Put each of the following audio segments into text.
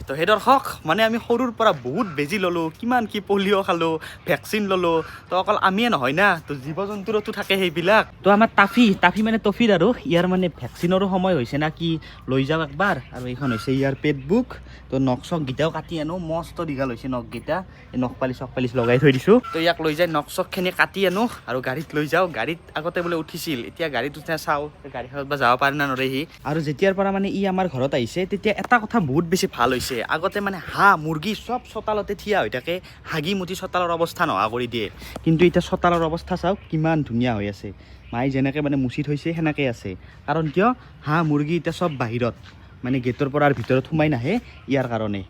তো সেই দৰ্শক, মানে আমি সৰুৰ পৰা বহুত বেজি ল'লোঁ, কিমান কি পলিঅ' খালোঁ, ভেকচিন ল'লোঁ। তো অকল আমিয়ে নহয় না, তো জীৱ জন্তুৰতো থাকে সেইবিলাক। তো আমাৰ টাফি, টাফি মানে টফিৰ আৰু ইয়াৰ মানে ভেকচিনৰো সময় হৈছে না কি, লৈ যাওঁ একবাৰ। আৰু এইখন হৈছে ইয়াৰ পেট বুক। তো নখ চখকেইটাও কাটি আনো, মস্ত দীঘল হৈছে নখকেইটা। এই নখ পালিচ চখ পালিচ লগাই থৈ দিছোঁ। তো ইয়াক লৈ যাই নখ চখখিনি কাটি আনো আৰু গাড়ীত লৈ যাওঁ। গাড়ীত আগতে বোলে উঠিছিল, এতিয়া গাড়ীত উঠে চাওঁ গাড়ীখনত বা যাব পাৰে না নৰে সি। আৰু যেতিয়াৰ পৰা মানে ই আমাৰ ঘৰত আহিছে, তেতিয়া এটা কথা বহুত বেছি ভাল হৈছে। আগতে মানে হাঁহ মুৰ্গী চব চোতালতে থিয় হৈ থাকে, হাগি মুতি চোতালৰ অৱস্থা নোহোৱা কৰি দিয়ে। কিন্তু এতিয়া চোতালৰ অৱস্থা চাওক কিমান ধুনীয়া হৈ আছে। মায়ে যেনেকৈ মানে মুচি থৈছে সেনেকৈ আছে। কাৰণ কিয়, হাঁহ মুৰ্গী এতিয়া চব বাহিৰত, মানে গেটৰ পৰা আৰু ভিতৰত সোমাই নাহে ইয়াৰ কাৰণে।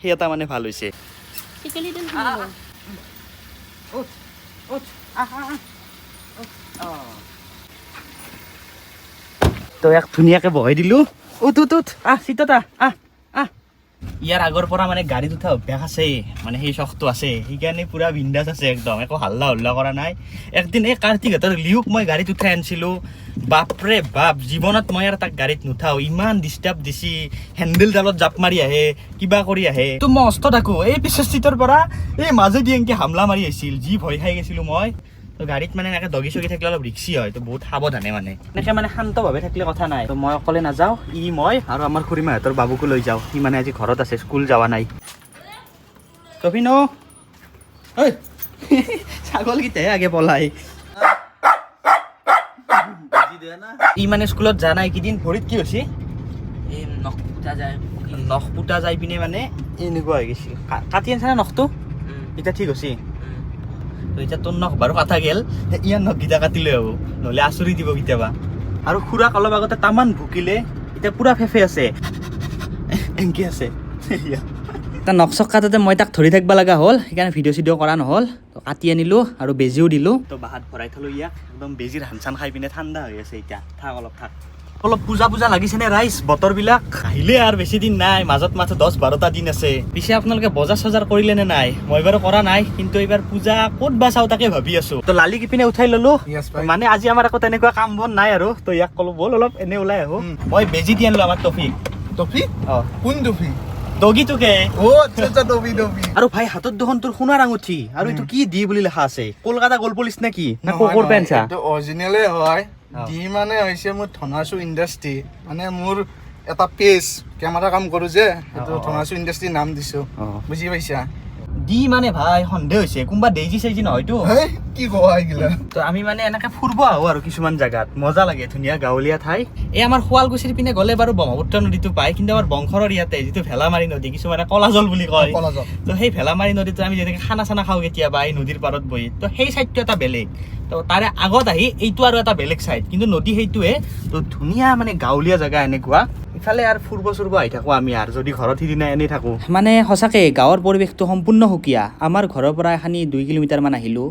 সেই এটা মানে ভাল হৈছে। টিকেলি দিন শুনিব। উঠ উঠ, আহ আহ, আহ। তো ইয়াক ধুনীয়াকৈ বহাই দিলোঁ। উঠ উঠ উঠ, আহ চিটত আহ আহ আহ। ইয়াৰ আগৰ পৰা মানে গাড়ীত উঠা অভ্যাস আছে, মানে সেই চখটো আছে, সেইকাৰণে পুৰা বিন্দাছ আছে একদম, একো হাল্লা হুল্লা কৰা নাই। একদিন এই কাৰ্তিকহঁতৰ লিউক মই গাড়ীত উঠাই আনিছিলোঁ। বাপৰে বাপ, জীৱনত মই আৰু তাক গাড়ীত নুঠাওঁ। ইমান ডিষ্টাৰ্ব দিছি, হেণ্ডেলডালত জাপ মাৰি আহে, কিবা কৰি আহে। তো মই অস্ত থাকোঁ, এই পিছৰ চিটৰ পৰা এই মাজেদি এনেকৈ হামলা মাৰি আহিছিল, যি ভয় খাই গৈছিলোঁ মই। তো গাড়ীত মানে এনেকৈ দগি চগি থাকিলে অলপ ৰিক্সি হয়, তো বহুত সাৱধানে মানে এনেকৈ মানে শান্তভাৱে থাকিলে কথা নাই। তো মই অকলে নাযাওঁ, ই মই আৰু আমাৰ খুৰীমাহঁতৰ বাবুকো লৈ যাওঁ। সি মানে আজি ঘৰত আছে, স্কুল যোৱা নাই। তফি ন ঐ, ছাগলকেইটাহে আগে পলাই। ই মানে স্কুলত যোৱা নাই এইকেইদিন। ভৰিত কি হৈছে? এই নখ ফুটা যায়। নখ পুতা যাই পিনে মানে এনেকুৱা হৈ গৈছিল। কাটি আনছা না নখটো? এতিয়া ঠিক হৈছে? তো এতিয়া তোৰ নখ বাৰু কাটা গেল, ইয়াৰ নখকেইটা কাটিলে হ'ব, নহ'লে আঁচুৰি দিব কেতিয়াবা। আৰু খুৰাক অলপ আগতে তামান ভুকিলে, এতিয়া পুৰা ফেফে আছে, এনকে আছে। তাৰ নখ চখ কাটোতে মই তাক ধৰি থাকিব লগা হ'ল, সেইকাৰণে ভিডিঅ' চিডিঅ' কৰা নহ'ল। তো কাটি আনিলোঁ আৰু বেজিও দিলোঁ। তো বাহাত ভৰাই থলোঁ ইয়াক, একদম বেজিৰ হান চান খাই পিনে ঠাণ্ডা হৈ আছে এতিয়া। থাক অলপ থাক। অলপ পূজা পূজা লাগিছেনে ৰাইজ? বতৰবিলাক আহিলে আৰু বেছি দিন নাই, মাজত মাথো 10-12টা দিন আছে। পিছে আপোনালোকে বজাৰ চজাৰ কৰিলে নে নাই? মই বাৰু কৰা নাই, কিন্তু এইবাৰ পূজা ক'ত বা চাওঁ তাকে ভাবি আছো। তো লালি কিপিনে উঠাই ললো। Yes, ভাই। মানে আজি আমাৰ আকৌ তেনেকুৱা কাম বন নাই আৰু, তো ইয়াক ক'লো ব'ল অলপ এনে ওলাই আহো। মই বেজি দি আনিলো আমাৰ টফিক। টফি? অ। কোন টফি? ডগিটোকে। অ আচ্ছা আচ্ছা, টফি টফি। আৰু ভাই, হাতত দেখোন তোৰ সোণাৰ আঙুঠি, আৰু এইটো কি দি বুলি লেখা আছে? কলকাতা গ'ল পুলিচ নে কি না ক'ৰ পেঞ্চা? এইটো অৰিজিনেলে হয়। অ। দি মানে হৈছে মোৰ ধনাচু ইণ্ডাষ্ট্ৰি, মানে মোৰ এটা পেজ, কেমেৰা কাম কৰো যে, সেইটো অ, অ। ধনাচু ইণ্ডাষ্ট্ৰি নাম দিছো। অ। বুজি পাইছা? দি মানে ভাই সন্দেহ হৈছে, কোনোবা ডেইজি চাইজি নহয়তো? হেই, কি কোৱা এইগিলা? তো আমি মানে এনেকে ফুৰিব আহো আৰু কিছুমান জেগাত মজা লাগে, ধুনীয়া গাঁৱলীয়া ঠাই। এই আমাৰ শুৱালকুছিৰ পিনে গ'লে বাৰু ব্ৰহ্মপুত্ৰ নদীটো পায়, কিন্তু আমাৰ বংশৰৰ ইয়াতে যিটো ভেলামাৰী নদী, কিছুমানে কলাজল বুলি কয়। কলাজল। তো সেই ভেলামাৰী নদীটো আমি যেনেকে খানা চানা খাওঁ কেতিয়াবা এই নদীৰ পাৰত বহি, তো সেই চাইডটো এটা বেলেগ। তো তাৰে আগত আহি এইটো আৰু এটা বেলেগ চাইড, কিন্তু নদী সেইটোৱে। তো ধুনীয়া মানে গাঁৱলীয়া জেগা এনেকুৱা। ইফালে আৰু ফুৰিব চুৰিব আহি থাকোঁ আমি আৰু যদি ঘৰত সিদিনা এনেই থাকোঁ। মানে সঁচাকে গাঁৱৰ পৰিৱেশটো সম্পূৰ্ণ সুকীয়া। আমাৰ ঘৰৰ পৰা এখানি 2 কিলোমিটাৰমান আহিলোঁ,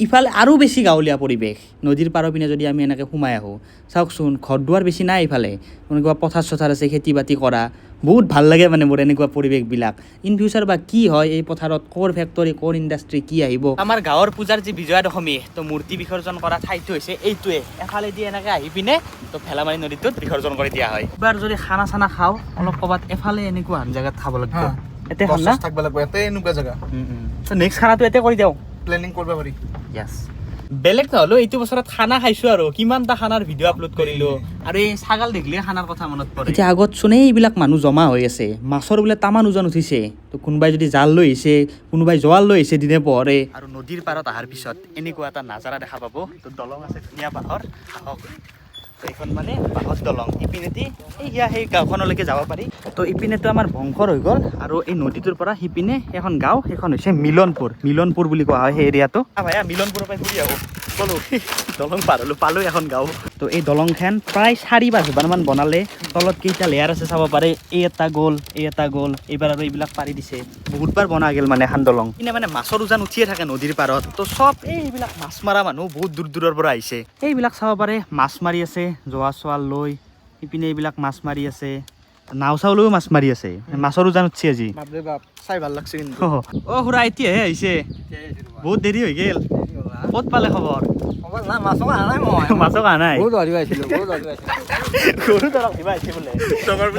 ইফালে আৰু বেছি গাঁৱলীয়া পৰিৱেশ। নদীৰ পাৰৰ পিনে যদি আমি এনেকৈ সোমাই আহোঁ, চাওকচোন, ঘৰ দুৱাৰ বেছি নাই ইফালে, এনেকুৱা পথাৰ চথাৰ আছে খেতি বাতি কৰা। বহুত ভাল লাগে মানে মোৰ এনেকুৱা পৰিৱেশবিলাক। ইন ফিউচাৰ বা কি হয় এই পথাৰত, ক'ৰ ফেক্টৰী, ক'ৰ ইণ্ডাষ্ট্ৰি কি আহিব। আমাৰ গাঁৱৰ পূজাৰ যি বিজয়া দশমী, তো মূৰ্তি বিসৰ্জন কৰা ঠাইটো হৈছে এইটোৱে। এফালেদি এনেকৈ আহি পিনে তো ভেলামাৰী নদীটোত বিসৰ্জন কৰি দিয়া হয়। এবাৰ যদি খানা চানা খাওঁ অলপ ক'ৰবাত এফালে এনেকুৱা আন জেগাত খাব লাগিব। হা। এতে গছ খাম না? চছ থাকিব লাগিব ইয়াতে, এনেকুৱা জেগা। নেক্সট খানাটো ইয়াতে কৰি দিওঁ। প্লেনিং কৰিব পাৰি। য়েছ, বেলেগ নহ'লেও এইটো বছৰত খানা খাইছো আৰু কিমানটা খানাৰ ভিডিঅ' আপলোড কৰিলো। আৰু এই ছাগাল দেখিলে খানাৰ কথা মনত পৰে। এতিয়া আগত চোন এইবিলাক মানুহ জমা হৈ আছে, মাছৰ বোলে তামান ওজন উঠিছে। তো কোনোবাই যদি জাল লৈ আহিছে, কোনোবাই জোৱাল লৈ আহিছে দিনে পোহৰে। আৰু নদীৰ পাৰত অহাৰ পিছত এনেকুৱা এটা নাজাৰা দেখা পাব। তো দলং আছে ধুনীয়া বাঁহৰ, আহক। তো এইখন মানে বাঁহৰ দলং, ইপিনেদি এই সেই গাঁওখনলৈকে যাব পাৰি। তো ইপিনেতো আমাৰ বংশৰ হৈ গ'ল, আৰু এই নদীটোৰ পৰা সিপিনে সেইখন গাঁও, সেইখন হৈছে মিলনপুৰ। মিলনপুৰ বুলি কোৱা হয় সেই এৰিয়াটো। ভাইয়া, মিলনপুৰৰ পৰাই ফুৰি আহোঁ ব'লো। দলং পাৰ হ'লো, পালোঁ এখন গাঁও। তো এই দলংখন প্ৰায় 4-5 বাৰমান বনালে। তলত কেইটা লেয়াৰ আছে চাব পাৰে। এই এটা গ'ল, এই এটা গ'ল, এইবাৰ আৰু এইবিলাক পাৰি দিছে। বহুতবাৰ বনা গ'ল মানে এখন দলং। কিনে মানে মাছৰ উজান উঠিয়ে থাকে নদীৰ পাৰত। তো চব এইবিলাক মাছ মৰা মানুহ বহুত দূৰ দূৰৰ পৰা আহিছে। এইবিলাক চাব পাৰে, মাছ মাৰি আছে জোৱা চোৱা লৈ। ইপিনে এইবিলাক মাছ মাৰি আছে, নাও চাও লৈও মাছ মাৰি আছে। মাছৰ উজান উঠছে আজি। বাপৰে বাপ, চাই ভাল লাগছে কিন্তু। অ খুৰা, এতিয়াহে আহিছে, বহুত দেৰি হৈ গ'ল। ক'ত পালে খবৰ? নাই, মাছক অহা নাই মই। মাছক অহা নাই? গৰু ধৰিব আহিছিলোঁ, গৰু ধৰিব আহিছিলোঁ। গৰু ধৰক কিবা আহিছে বোলে।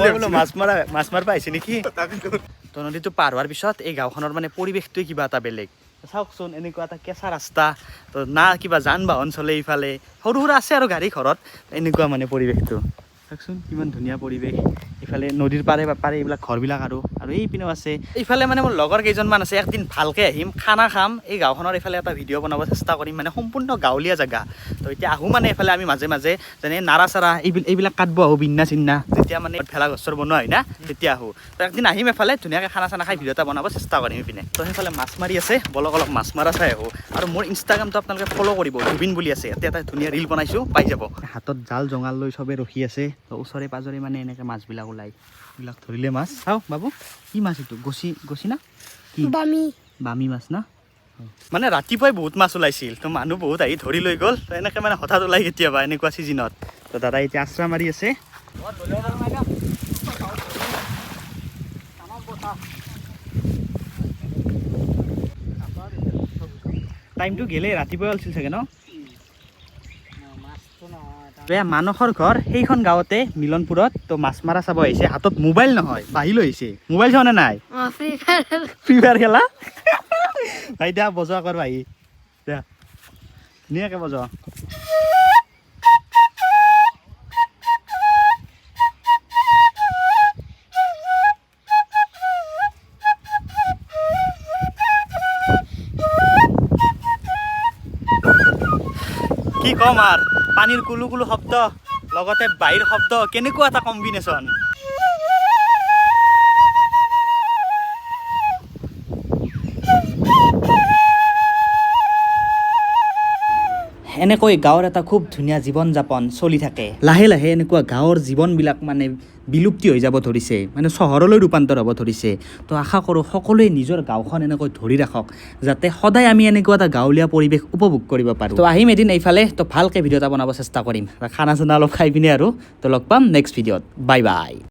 মই বোলো মাছ মাৰা, মাছ মাৰিব আহিছে নেকি। তো নদীটো পাৰ হোৱাৰ পিছত এই গাঁওখনৰ মানে পৰিৱেশটোৱে কিবা এটা বেলেগ। চাওকচোন, এনেকুৱা এটা কেঁচা ৰাস্তা, তো না কিবা যান বাহন চলে, ইফালে সৰু সুৰা আছে আৰু গাড়ী ঘৰত, এনেকুৱা মানে পৰিৱেশটো। চাওকচোন কিমান ধুনীয়া পৰিৱেশ। ইফালে নদীৰ পাৰে পাৰে এইবিলাক ঘৰবিলাক আৰু আৰু এইপিনেও আছে। ইফালে মানে মোৰ লগৰ কেইজনমান আছে, একদিন ভালকৈ আহিম, খানা খাম। এই গাঁওখনৰ এইফালে এটা ভিডিঅ' বনাব চেষ্টা কৰিম, মানে সম্পূৰ্ণ গাঁৱলীয়া জেগা। তো এতিয়া আহোঁ মানে এইফালে আমি মাজে মাজে, যেনে নাৰা চাৰা এইবিলাক কাটব আহোঁ, বিন্না চিন্না যেতিয়া মানে ভেলা ঘৰ বনোৱা হয় না, তেতিয়া আহোঁ। তো একদিন আহিম এফালে, ধুনীয়াকৈ খানা চানা খাই ভিডিঅ' এটা বনাব চেষ্টা কৰিম ইপিনে। তো সেইফালে মাছ মাৰি আছে, বলক অলপ মাছ মাৰা চাই আহোঁ। আৰু মোৰ ইনষ্টাগ্ৰামটো আপোনালোকে ফ'ল' কৰিব, জুবিন বুলি আছে, ইয়াতে এটা ধুনীয়া ৰিল বনাইছোঁ, পাই যাব। হাতত জাল জঙাল লৈ চবে ৰখি আছে। তো ওচৰে পাজৰে মানে এনেকৈ মাছবিলাক ওলায়, এইবিলাক ধৰিলে মাছ। চাওঁ বাবু, কি মাছ এইটো? গছি গছি না কি? বামি। বামী মাছ না? মানে ৰাতিপুৱাই বহুত মাছ ওলাইছিল, তো মানুহ বহুত আহি ধৰি লৈ গ'ল। তো এনেকৈ মানে হঠাৎ ওলাই কেতিয়াবা এনেকুৱা ছিজনত। তো দাদা এতিয়া আশ্ৰা মাৰি আছে। টাইমটো গেলে, ৰাতিপুৱাই ওলছিল চাগে ন? এয়া মানসৰ ঘৰ সেইখন গাঁৱতে, মিলনপুৰত। তো মাছ মাৰা চাব আহিছে, হাতত মোবাইল নহয় বাঢ়ি লৈ আহিছে। মোবাইল চোৱা নে নাই? Free fire. ফ্ৰী ফায়াৰ খেলা। ভাই দিয়া, বজোৱা কৰ ভাই, দিয়া, ধুনীয়াকে বজোৱা। কি ক'ম আৰু, পানীৰ কুলু কুলু শব্দ লগতে বাহিৰ শব্দ, কেনেকুৱা এটা কম্বিনেশ্যন। এনেকৈ গাঁৱৰ এটা খুব ধুনীয়া জীৱন যাপন চলি থাকে। লাহে লাহে এনেকুৱা গাঁৱৰ জীৱনবিলাক মানে বিলুপ্তি হৈ যাব ধৰিছে, মানে চহৰলৈ ৰূপান্তৰ হ'ব ধৰিছে। তো আশা কৰোঁ সকলোৱে নিজৰ গাঁওখন এনেকৈ ধৰি ৰাখক, যাতে সদায় আমি এনেকুৱা এটা গাঁৱলীয়া পৰিৱেশ উপভোগ কৰিব পাৰোঁ। তো আহিম এদিন এইফালে, তো ভালকৈ ভিডিঅ' এটা বনাব চেষ্টা কৰিম, খানা চানা অলপ খাই পিনে আৰু। তো লগ পাম নেক্সট ভিডিঅ'ত, বাই বাই।